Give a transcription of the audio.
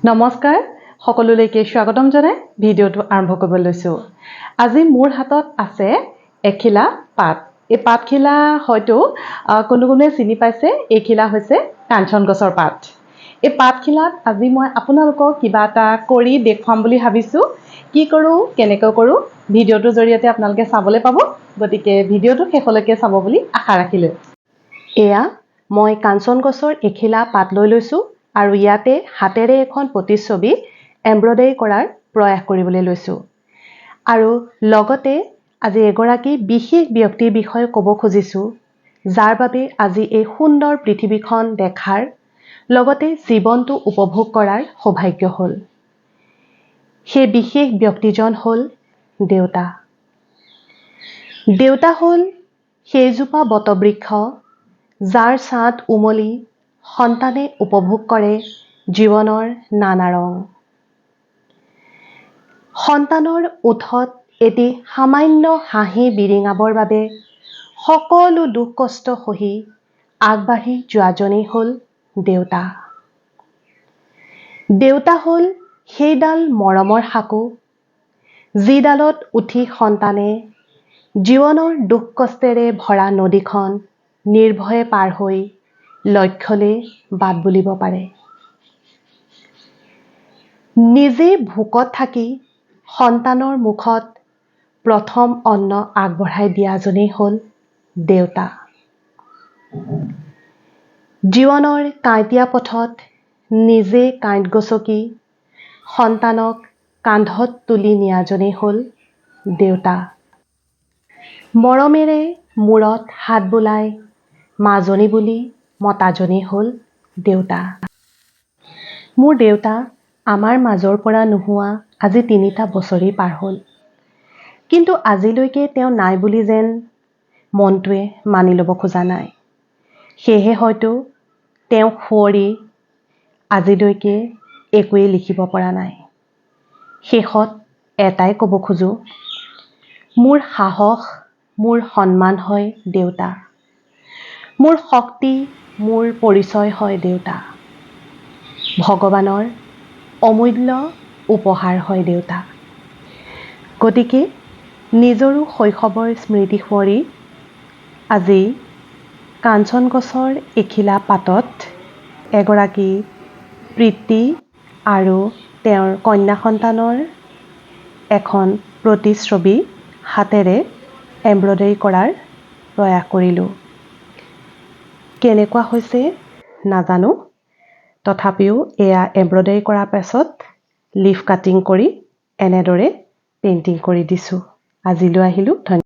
নমস্কাৰ, সকলোলৈকে স্বাগতম জনাই ভিডিঅ'টো আৰম্ভ কৰিব লৈছোঁ। আজি মোৰ হাতত আছে এখিলা পাত। এই পাতখিলা হয়তো কোনো কোনোৱে চিনি পাইছে। এইখিলা হৈছে কাঞ্চন গছৰ পাত। এই পাতখিলাত আজি মই আপোনালোকক কিবা এটা কৰি দেখুৱাম বুলি ভাবিছোঁ। কি কৰোঁ, কেনেকৈ কৰোঁ, ভিডিঅ'টোৰ জৰিয়তে আপোনালোকে চাবলৈ পাব। গতিকে ভিডিঅ'টো শেষলৈকে চাব বুলি আশা ৰাখিলোঁ। এয়া মই কাঞ্চন গছৰ এখিলা পাত লৈ লৈছোঁ আৰু ইয়াতে হাতেৰে এখন প্ৰতিচ্ছবি এম্ব্ৰইডাৰী কৰাৰ প্ৰয়াস কৰিবলৈ লৈছোঁ। আৰু লগতে আজি এগৰাকী বিশেষ ব্যক্তিৰ বিষয়ে ক'ব খুজিছোঁ, যাৰ বাবে আজি এই সুন্দৰ পৃথিৱীখন দেখাৰ লগতে জীৱনটো উপভোগ কৰাৰ সৌভাগ্য হ'ল। সেই বিশেষ ব্যক্তিজন হ'ল দেউতা। দেউতা হ'ল সেইজোপা বটবৃক্ষ, যাৰ ছাঁত উমলি সন্তানে উপভোগ কৰে জীৱনৰ নানা ৰং। সন্তানৰ ওঁঠত এটি সামান্য হাঁহি বিৰিঙাবৰ বাবে সকলো দুখ কষ্ট সহি আগবাঢ়ি যোৱাজনেই হ'ল দেউতা। দেউতা হ'ল সেইডাল মৰমৰ সাঁকো, যিডালত উঠি সন্তানে জীৱনৰ দুখ কষ্টেৰে ভৰা নদীখন নিৰ্ভয়ে পাৰ হৈ লক্ষ্যলৈ বাট বুলিব পাৰে। নিজে ভোকত থাকি সন্তানৰ মুখত প্ৰথম অন্ন আগবঢ়াই দিয়াজনেই হ'ল দেউতা। জীৱনৰ কাঁইটীয়া পথত নিজে কাঁইট গচকি সন্তানক কান্ধত তুলি নিয়াজনেই হ'ল দেউতা। মৰমেৰে মূৰত হাত বুলাই মাজনী বুলি মতাজনেই হ'ল দেউতা। মোৰ দেউতা আমাৰ মাজৰ পৰা নোহোৱা আজি 3টা বছৰেই পাৰ হ'ল, কিন্তু আজিলৈকে তেওঁ নাই বুলি যেন মনটোৱে মানি ল'ব খোজা নাই। সেয়েহে হয়তো তেওঁক সুঁৱৰি আজিলৈকে একোৱেই লিখিব পৰা নাই। শেষত এটাই ক'ব খোজোঁ, মোৰ সাহস, মোৰ সন্মান হয় দেউতা। মোৰ শক্তি, মোৰ পৰিচয় হয় দেউতা। ভগৱানৰ অমূল্য উপহাৰ হয় দেউতা। গতিকে নিজৰো শৈশৱৰ স্মৃতি সুঁৱৰি আজি কাঞ্চন গছৰ এখিলা পাতত এগৰাকী পিতৃ আৰু তেওঁৰ কন্যা সন্তানৰ এখন প্ৰতিচ্ছবি হাতেৰে এম্ব্ৰইডাৰী কৰাৰ প্ৰয়াস কৰিলোঁ। কেনেকুৱা হৈছে নাজানো, তথাপিও এয়া এম্ব্ৰইডাৰী কৰাৰ পাছত লিফ কাটিং কৰি এনেদৰে পেইণ্টিং কৰি দিছোঁ। আজিলৈ আহিলোঁ, ধন্যবাদ।